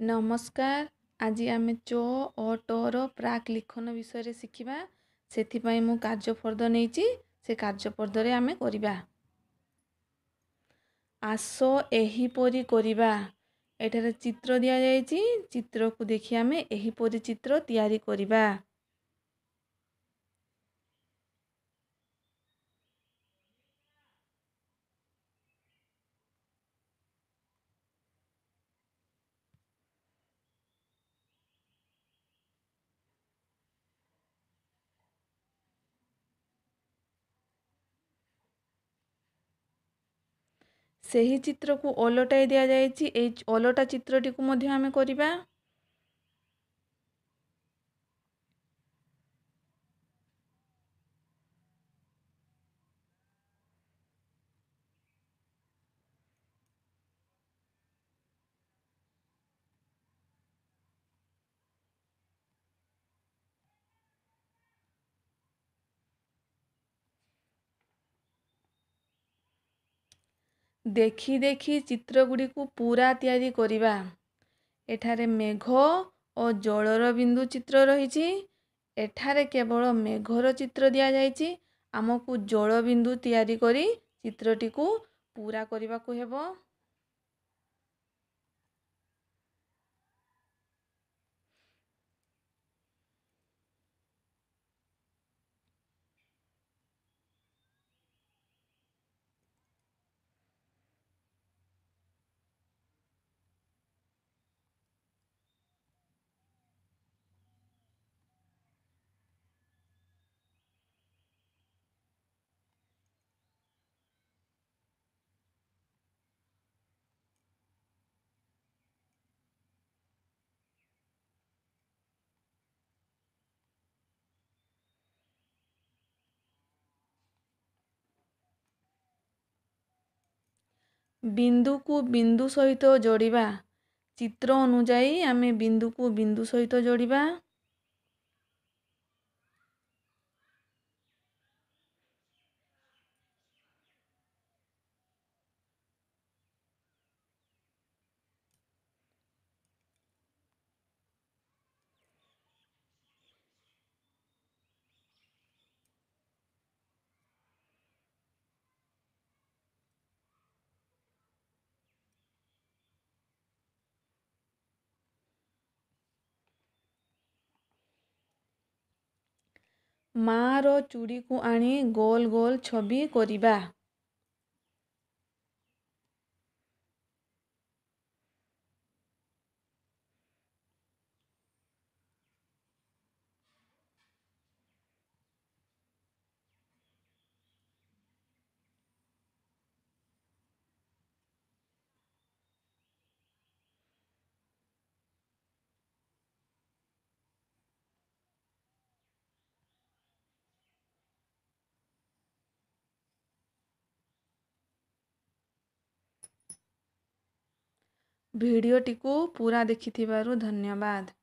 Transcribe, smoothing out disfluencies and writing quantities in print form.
ନମସ୍କାର। ଆଜି ଆମେ ଚ ଓ ଟର ପ୍ରାକ୍ ଲିଖନ ବିଷୟରେ ଶିଖିବା। ସେଥିପାଇଁ ମୁଁ କାର୍ଯ୍ୟଫର୍ଦ୍ଦ ନେଇଛି, ସେ କାର୍ଯ୍ୟଫର୍ଦ୍ଦରେ ଆମେ କରିବା। ଆସ ଏହିପରି କରିବା। ଏଠାରେ ଚିତ୍ର ଦିଆଯାଇଛି, ଚିତ୍ରକୁ ଦେଖି ଆମେ ଏହିପରି ଚିତ୍ର ତିଆରି କରିବା। ସେହି ଚିତ୍ରକୁ ଓଲଟାଇ ଦିଆଯାଇଛି, ଏଇ ଓଲଟା ଚିତ୍ରଟିକୁ ମଧ୍ୟ ଆମେ କରିବା। ଦେଖି ଦେଖି ଚିତ୍ରଗୁଡ଼ିକୁ ପୁରା ତିଆରି କରିବା। ଏଠାରେ ମେଘ ଓ ଜଳର ବିନ୍ଦୁ ଚିତ୍ର ରହିଛି। ଏଠାରେ କେବଳ ମେଘର ଚିତ୍ର ଦିଆଯାଇଛି, ଆମକୁ ଜଳବିନ୍ଦୁ ତିଆରି କରି ଚିତ୍ରଟିକୁ ପୁରା କରିବାକୁ ହେବ। ବିନ୍ଦୁକୁ ବିନ୍ଦୁ ସହିତ ଯୋଡ଼ିବା। ଚିତ୍ର ଅନୁଯାୟୀ ଆମେ ବିନ୍ଦୁକୁ ବିନ୍ଦୁ ସହିତ ଯୋଡ଼ିବା। ମାଆର ଚୁଡ଼ିକୁ ଆଣି ଗୋଲ ଗୋଲ ଛବି କରିବା। ଭିଡ଼ିଓଟିକୁ ପୁରା ଦେଖିଥିବାରୁ ଧନ୍ୟବାଦ।